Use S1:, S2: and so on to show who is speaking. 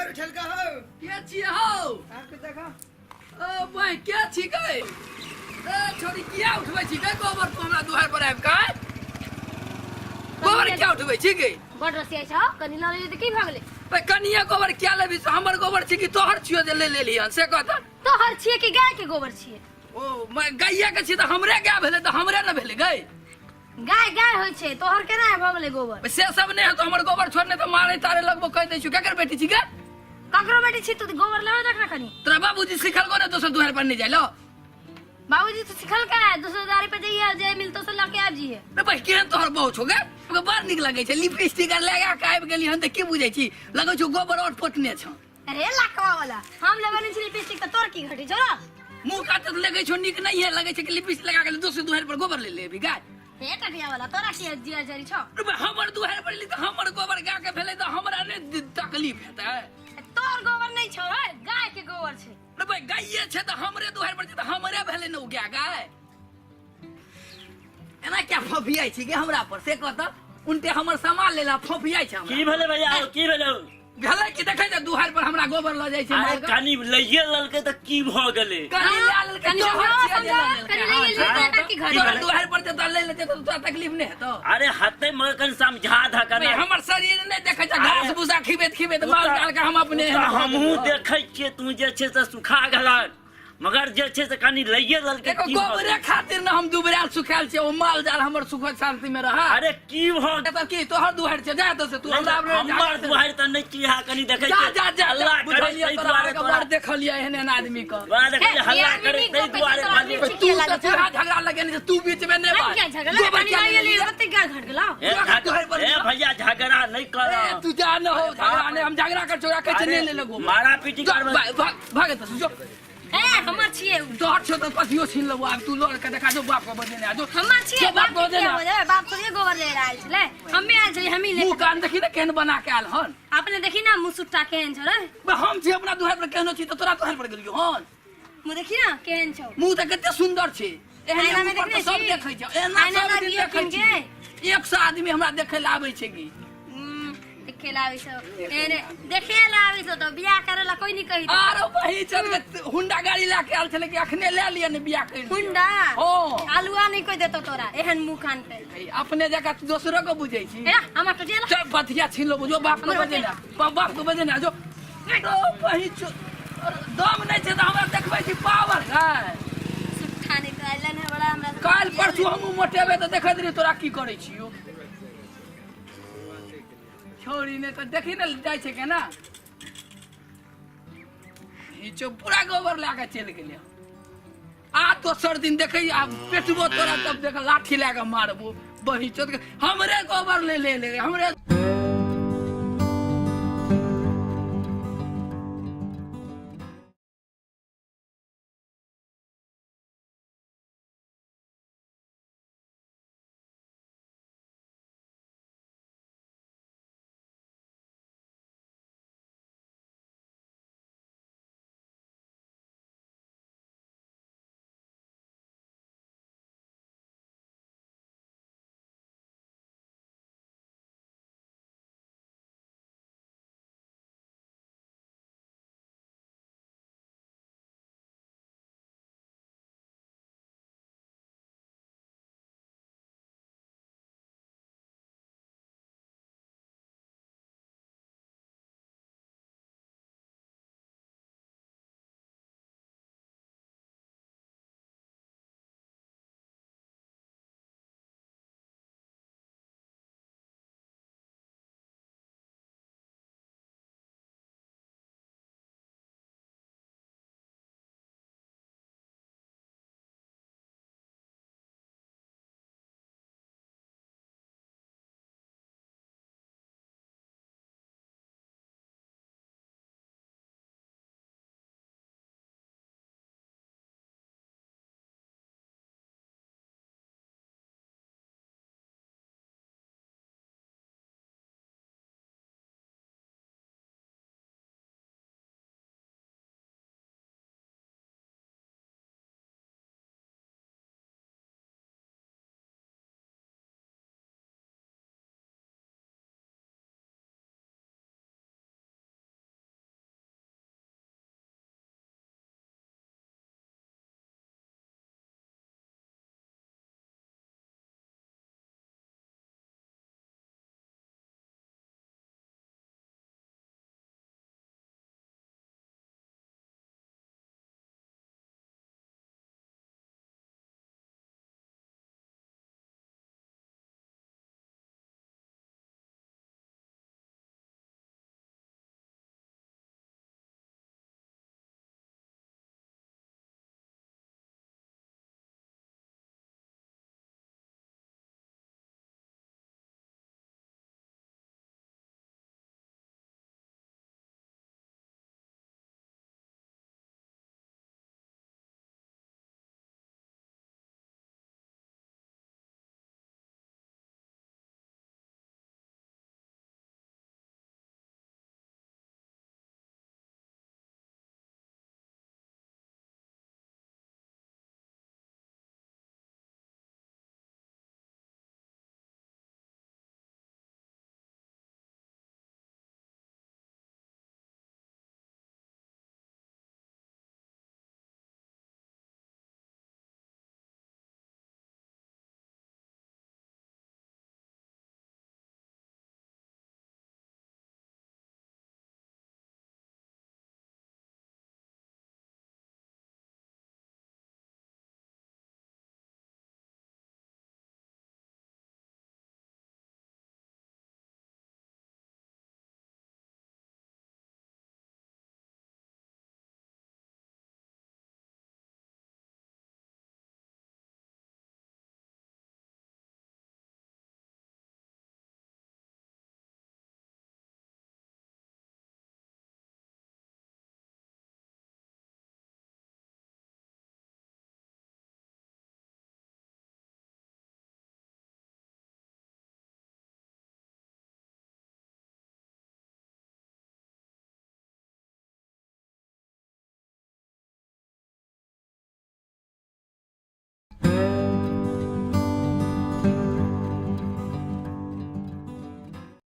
S1: उठेलका हौ?
S2: के छियै हौ?
S1: आके देखा।
S2: ओ भाई, के छी गै? ए छोरी, किया उठबै छी गै गोबर तू हमरा दुआर पर आबि कऽ? गोबर किया उठबै छी गै?
S3: बड रसिया छौ, कनि लऽ लेली तऽ की भऽ गेलै?
S2: बे, कनिये गोबर किया लेबही? से हमर गोबर छी कि तोहर छियो जे ले लेलिहन, से कह तऽ।
S3: तोहर छियै कि गाय के गोबर छियै?
S2: ओ मैं गैया के छी तऽ हमरे गाय भेलै तऽ हमरे ने भेलै गै।
S3: गाय गाय होइ छै, तोहर केना भऽ गेलै गोबर?
S2: से सब नहि हेतौ, हमर गोबर छोड़ने तऽ मारे तारे लगबो, कहि दै छियौ। केकर बेटी छी गे?
S3: ककरो बेटी छी तू, गोबर लेबे देख ना कनि।
S2: तोरा बाबूजी सिखलको ने दोसर दुआर पर नहि जाइ लो?
S3: बाबूजी तो सिखलका है, दोसर दुआरी पे जइहे, जे मिलतो से लके आबि जइहे।
S2: रे भाई, केहन तोहर बहु छौ गे? ओकरा बड़ नीक लगै छै। लिपस्टिक आर लगा के आबि गेली हन तऽ की बुझै छी? लगै छौ गोबर और पोतने छौ।
S3: अरे लकवा वाला, हम लगेने छी लिपस्टिक तऽ तोर की घटी छौ?
S2: मुंह काट तऽ लगै छौ नीक नहीं है, लगै छै कि लिपस्टिक लगा के दोसर दुआर पर गोबर ले लेबी गाय।
S3: हे टटिया वाला, तोरा की जिया जरी छौ?
S2: रे भाई, हमर दुआर पर एली तऽ हमर गोबर गाय के भेलै तऽ हमरा नहि तकलीफ हेतै?
S3: तोर गोबर नहीं छौ हे, गाय के गोबर छै।
S2: रे भाई, गाये छै तऽ हमरे दुआर पर छै तऽ हमरे भेलै ने ओ गाय। गाय एना क्या फोफियाइ छी गे हमरा पर, से कह तऽ। उनटे हमर सामान लेला फोफियाइ छै हमरा।
S4: की भेलै भैया, की भेलै?
S2: भेलै कि देखै छै दुहार पर हमरा गोबर लऽ जाइ छै।
S4: अरे
S2: माल के।
S4: कनि लइए लेलकै तऽ की भऽ गेलै?
S2: कनि लए लेलकै,
S3: कनि
S2: तोहर
S3: समझाओ,
S2: छियै जे लऽ
S3: समझाओ,
S2: लेलकै।
S3: कनि लइए
S2: हाँ,
S3: लेलकै, की घड़ी
S2: तोहर
S3: भेलै?
S2: दुहार पर जे तोरा ले लेतै तऽ तोरा तकलीफ नहि हेतौ?
S4: अरे हतै, मगर कनि समझा धऽ
S2: भाई,
S4: कने।
S2: हमर शरीर नहि देखै छै, घास भूसा खिबैत खिबैत माल जाल के हम अपने
S4: ओ तऽ हमहूँ देखै छियै, तू जे छै से सुखा गेलक, मगर जे छै से कनि लइए लेलकै,
S2: देखो
S4: की भऽ
S2: गोबरे
S4: गेलै?
S2: खातिर ने हम दुबरायल सुखायल छियै, ओ माल जाल हमर सुख शांति में रह।
S4: अरे की भऽ
S2: तऽ की तोहर दुहार छै? जा तऽ से तू हमरा अपने
S4: हमर दुआरि तऽ नहि छी, अहाँ कनि देखै
S2: जा
S4: छियै।
S2: जा जा
S4: हल्ला
S2: जा
S4: करै
S2: बुझलियै
S4: ताहि
S2: तोरा
S4: दुआरे
S2: के
S4: तोरा
S2: बड़ देखलियै एहन एहन आदमी के।
S4: बड़ा देखै
S3: हे,
S4: छियै, हल्ला
S3: ई आदमी
S4: करै
S3: नीक
S4: ताहि
S3: गप कहै
S4: दुआरे
S3: छै, तोरा
S4: कहलियै।
S3: आदमी
S2: तू तऽ चूल्हा झगड़ा लगेने छै, तू बीच में नहि
S3: हम
S2: बाज।
S3: किया झगड़ा?
S2: गोबर
S3: कनि
S2: किया
S3: लइए
S2: लेलियै?
S3: लेलियै, ओते गाय घट गेलौ।
S4: हे हे भैया, झगड़ा नहि कर।
S2: ए, तू जा न हो, झगड़ा नहि, हम झगड़ा कर चोरा कहै छै नहि ले लगो।
S4: मारा पीटी करबै।
S2: भाग भाग भाग एतऽ से, जो।
S3: ए हमर छियै उ।
S2: तोहर छौ तऽ पथियो छीन लेबो आब। तू लड़ के देखा, जो बाप के बजेने आ जो।
S3: हमर छियै।
S2: जो बाप
S3: बाप
S2: के
S3: के
S2: बजेने
S3: किया
S2: आ।
S3: हो जाए? बाप थोड़े गोबर ले आयल छलै, हमे आयल छलियै, हमही ले।
S2: मुँह कान देखी ने केहन बना के आयल हन।
S3: अपने देखी ना मुँह सुट्टा केहन छौ रे।
S2: बे, हम छी अपना दुहार पर केहनो छी तऽ तोरा दुहार पर गेलियो हन?
S3: मुँह देखी ना केहन छौ।
S2: मुँह तऽ कते सुन्दर छै। एहने
S3: आईना में
S2: मुँह पर
S3: देखने
S2: तऽ सब
S3: छी?
S2: देखै छै एना।
S3: आईना
S2: सब
S3: में
S2: दिन
S3: दियौ
S2: देखै
S3: किन
S2: छी, 100 आदमी हमरा देखै लए आबै छै की।
S3: देखे ला आबै छौ, एहने देखे ला आबै छौ तऽ बियाह करे ला कोई नहीं कही।
S2: आरो वही चल के हुंडा गाड़ी लए के आयल छलै कि अखने लए लिअ ने, बियाह करि लिअ।
S3: हुंडा?
S2: हँ।
S3: आलुआ नहीं कोई देतो तोरा एहन मुँह कान पे।
S2: ए, अपने जकाँ तू दोसरो के बुझै छी?
S3: हेरा, हमर तो जेला।
S2: चल, बथिया छीन लो, जो बाप के
S3: हमर
S2: बजे ना, बाप के बजे ना जो। तो वही दम नहि छै तऽ हमरा देखबै छी पावर है।
S3: सुट्ठा नहीं तो आइलन है बड़ा हमरा से।
S2: काल्हि परसू हमहूँ मोटेबै तऽ देखैत रही तोरा की करै छियौ। छोड़ी नहि तऽ देखी ने जाइ छै केना घीचो, पूरा गोबर लए कऽ चलि गेलै। आ दोसर दिन देखै आ पेटबो तोरा, तब देख लाठी लए कऽ मारबो। बही चोद के हमरे गोबर ले ले ले हमरे।